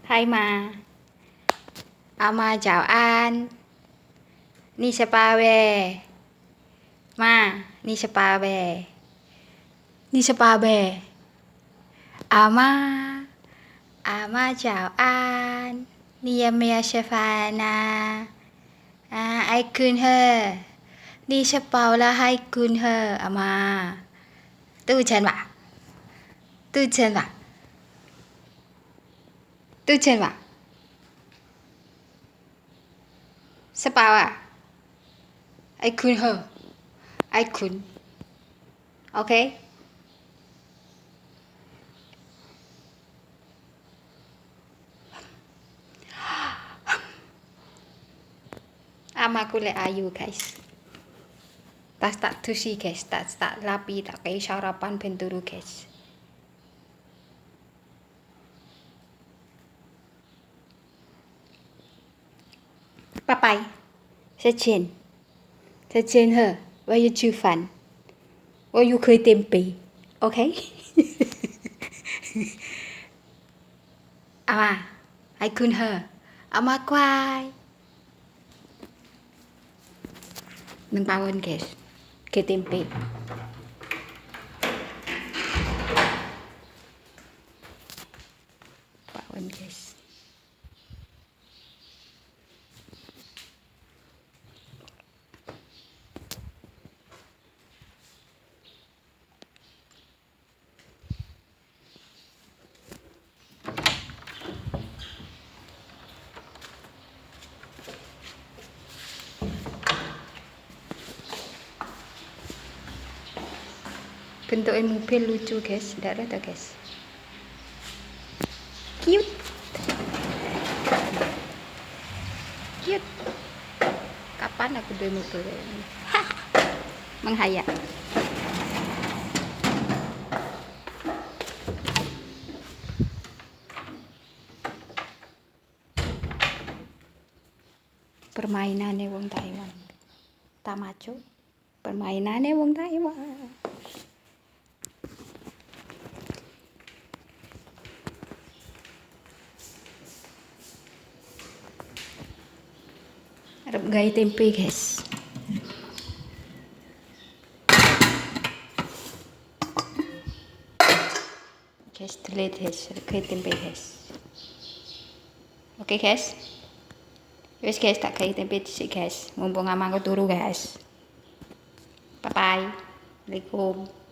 Hai Ma. 阿妈早安。你吃饱未？妈，你吃饱未？你吃饱未？阿妈，阿妈早安。你有没有吃饭啊？啊，爱困呵。你吃饱了还困呵，阿妈。肚子吧？肚子吧？肚子吧？吃饱啊？爱困呵，爱困。OK。Amaku lek ayu, guys. Tas tak dusi, guys, tas tak lapi, tak kei sarapan ben turu, guys. 拜拜，再见，再见呵，我要吃饭，我要开电费，OK？阿妈，爱困呵，阿妈乖。Nang pawon, guys, ke tempe. Pawon, guys. Bentuknya mobil lucu, guys. Nggak ada, guys. Cute. Cute. Kapan aku beli mobil ini? Menghayal. Permainane wong Taiwan. Tamaco. Permainane wong Taiwan. Arep gawe tempe, guys. Guys, delete, guys. Arep gawe tempe, guys. Oke, guys. Wis, guys, tak gawe tempe dhisik, guys. Mumpung amaku turu, guys. Bye bye. Assalamualaikum.